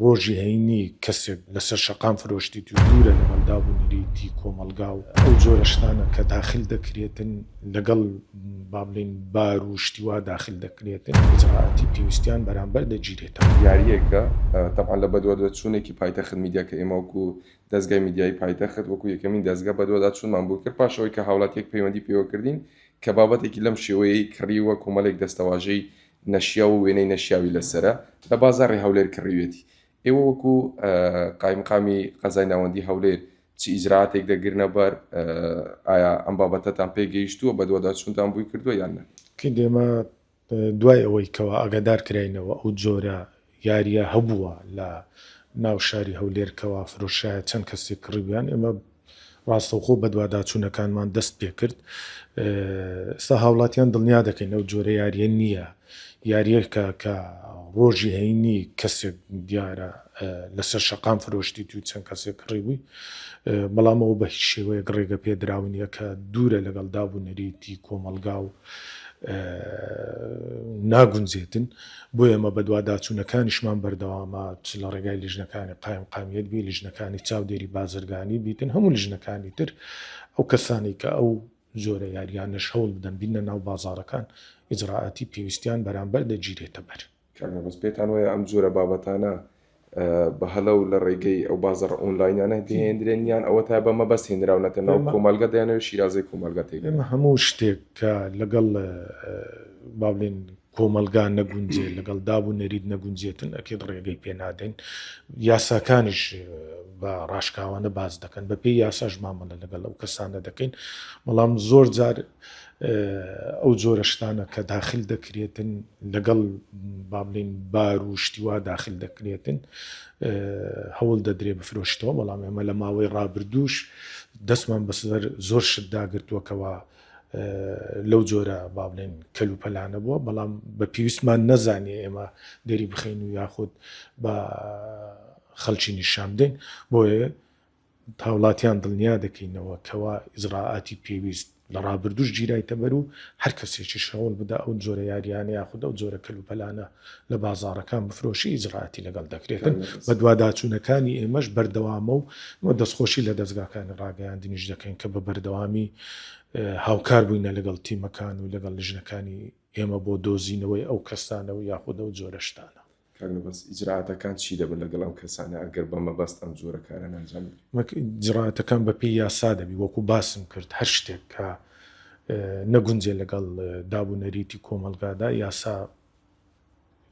ڕۆژی هەینی کەسێک لەسەر شەقام فرۆشتیت و دوورە لەگەڵ داب و نەریتی کۆمەڵگا و ئەو جۆرە شتانە کە داخل دەکرێتن لەگەڵ با بڵێین بار و شتی وا داخل دەکرێتن ئیجرائاتی پێویستیان بەرامبەر دەگیرێتەوە. یارییەکە تەبعەن لە بەدواداچوونێکی پایتەخت میدیا کە ئێمە وەکو دەزگای میدیایی پایتەخت وەکو یەکەمین دەزگا بەدواداچوونمان بۆ کرد پاش ئەوەی کە هاوڵاتییەک پەیوەندی پێوە کردین کە بابەتێکی لەم شێوەیەی کڕیوە کۆمەڵێک دەستەواژەی نەشیاو و وێنەی نەشیاوی لەسەرە لە بازاڕی هەولێر کڕیوێتی ئێوە وەکو قایمقامی قەزای ناوەندی هەولێر چ ئیجرائاتێک دەگرنە بەر ئایا ئەم بابەتەتان پێگەیشتووە بەدواداچوونتان بۆی کردووە یان نا؟ کەی ئێمە دوای ئەوەی کەوا ئاگادار کراینەوە ئەو جۆرە یاریە هەبووە لە ناو شاری هەولێر کەوا فرۆشرایە چەند کەسێک کڕیبوویان ئێمە ڕاستەوخۆ بەدواداچوونەکانمان دەست پێکرد ئێستا هاوڵاتیان دڵنیا دەکەین ئەو جۆرە یاریە نییە یاریەکە کە ڕۆژی هەینی کەسێک دیارە لەسەر شەقام فرۆشتیت و چەند کەسێک کڕیبووی بەڵام ئەوە بە هیچ شێوەیەک ڕێگە پێدراو نییە کە دوورە لەگەڵ داب و نەریتی کۆمەڵگا و ناگونجێتن بۆیە ئێمە بەدواداچوونەکانیشمان بەردەوامە چ لە ڕێگای لیژنەکانی قایمقامیەت بی لیژنەکانی چاودێری بازرگانی بیتن هەموو لیژنەکانی تر ئەو کەسانی کە ئەو جۆرە یاریانەش هەوڵ بدەن بینە ناو بازاڕەکان ئیجرائاتی پێویستیان بەرامبەر دەگیرێتە بەر. کاک مەبەست پێتان وایە ئەم جۆرە بابەتانە بە هەڵە و لە ڕێگەی ئەو بازاڕە ئۆنلاینانە دەهێندرێن یان ئەوە تا بە مەبەست هێنراونەتە ناو کۆمەڵگە دەیانەوێت شیرازەی کۆمەڵگە تێک ئێمە هەموو شتێک کە لەگەڵ با بڵێین کۆمەڵگا نەگونجێ لەگەڵ داب و نەریت نەگونجێتن ئەکید ڕێگەی پێ نادەین یاساکانیش بە ڕاشکاوانە باس دەکەن بە پێی یاساش مامەڵە لەگەڵ ئەو کەسانە دەکەین بەڵام زۆر جار ئەو جۆرە شتانە کە داخل دەکرێتن لەگەڵ با بڵێین بار و شتی وا داخل دەکرێتن هەوڵ دەدرێ بفرۆشتەوە بەڵام ئێمە لە ماوەی ڕابردووش دەستمان بەسەر زۆر شت داگرتووە کەوا لەو جۆرە با بڵێن کەلوپەلانە بووە بەڵام بە پێویستمان نەزانیە ئێمە دەری بخەین و یاخود بە خەڵکی نیشان بدەین بۆیە هاوڵاتیان دڵنیا دەکەینەوە کەوا ئیجرائاتی پێویست لە ڕابردووش گیرایتە بەر و هەر کەسێکیش هەوڵ بدا ئەو جۆرە یاریانە یاخود ئەو جۆرە کەلوپەلانە لە بازاڕەکان بفرۆشی ئیجرائاتی لەگەڵ دەکرێتن. بەدواداچوونەکانی ئێمەش بەردەوامە و ئێمە دەستخۆشی لە دەزگاکانی ڕاگەیاندنیش دەکەین کە بە بەردەوامی هاوکار بووینە لەگەڵ تیمەکان و لەگەڵ لیژنەکانی ئێمە بۆ دۆزینەوەی ئەو کەسانە و یاخود ئەو جۆرە شتانە. کاک مەبەست ئیجرائاتەکان چی دەبن لەگەڵ ئەم کەسانە ئەگەر بە مەبەست ئەم جۆرە کارانە ئەنجام بدرێن؟ وەک ئیجرائاتەکان بە پێی یاسا دەبی وەکو باسم کرد هەر شتێک کە نەگونجێ لەگەڵ داب و نەریتی کۆمەڵگادا یاسا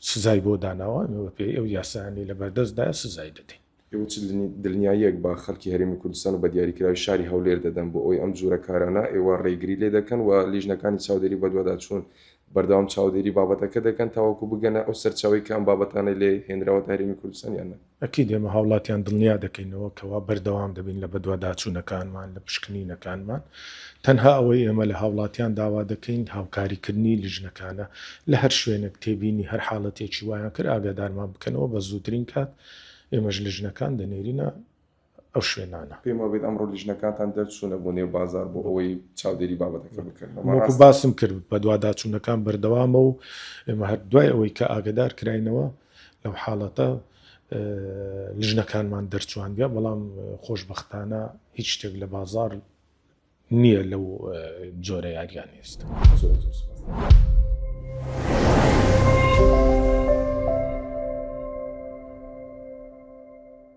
سزای بۆ داناوە ئێمە بە پێی ئەو یاسایانەی لەبەردەستدایە سزای دەدەین. ئێوە چ دلنیاییەک بە خەڵکی هەرێمی کوردستان و بە دیاریکراوی شاری هەولێر دەدەن بۆ ئەوەی ئەم جورە کارانە ئێوە ڕێگری لێ دەکەن و لیژنەکانی چاودێری و بەدواداچوون بەردەوام چاودێری بابەتەکە دەکەن تاوەکو بگەنە ئەو سەرچاوەی کە ئەم بابەتانەی لێ هێنراوەتە هەرێمی کوردستان یان نا؟ ئەکید ئێمە هاوڵاتیان دڵنیا دەکەینەوە کەوا بەردەوام دەبین لە بەدواداچوونەکانمان، لە پشکنینەکانمان. تەنها ئەوەی ئێمە لە هاوڵاتیان داوا دەکەین هاوکاریکردنی لیژنەکانە لە هەر شوێنێک تێبینی هەر حاڵەتێکی وایان کرد ئاگادارمان بکەنەوە بە زووترین کات ئێمەش لیژنەکان دەنێرینە ئەو شوێنانە. پێم وابێت ئەمڕۆ لیژنەکانتان دەرچوونە بۆ نێو بازاڕ بۆ ئەوەی چاودێری بابەتەکە بکەن، ئەمە وەکو ڕاستە؟ باسم کرد بەدواداچوونەکان بەردەوامە و ئێمە هەر دوای ئەوەی کە ئاگەدار کراینەوە لەو حاڵەتە لیژنەکانمان دەرچواندیە، بەڵام خۆشبەختانە هیچ شتێک لە بازاڕ نییە لەو جۆرە یاریانە ئێستا. زۆر زۆر سوپاس.